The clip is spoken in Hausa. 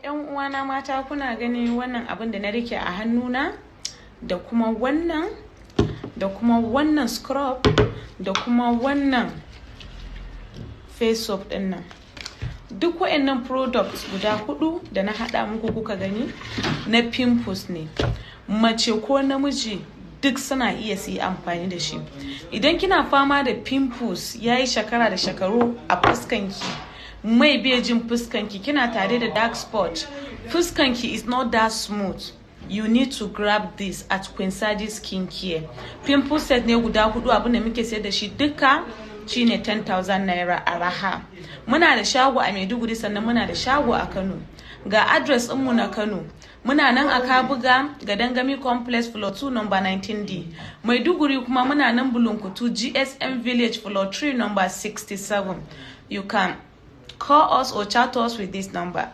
'Yan uwana mata, kuna gani wannan abin da na rike a hannuna, da kuma wannan, da kuma wannan scrub, da kuma wannan face soap din nan, duk waɗannan products guda hudu da na haɗa muku kuka gani, na pimples ne. Mace ko namiji duk suna iya su yi amfani da shi. Idan kina fama da pimples ya yi shekara da shekaru a fuskanki, mai bejin fuskanki, kina tare da dark spot, fuskanki is not that smooth, you need to grab this at Queen Sadi Skincare. Pimple set ne guda hudu. Abinda muke sayar da shi duka shine 10,000 naira a raha. Muna da shago a Maiduguri, sannan muna da shago a Kano. Ga address ɗinmu na Kano: muna nan a Kabuga, Gadangami Complex, floor 2, number 19D. Maiduguri kuma muna nan Bulunkutu, GSM Village, floor 3, number 67. You can call us or chat us with this number.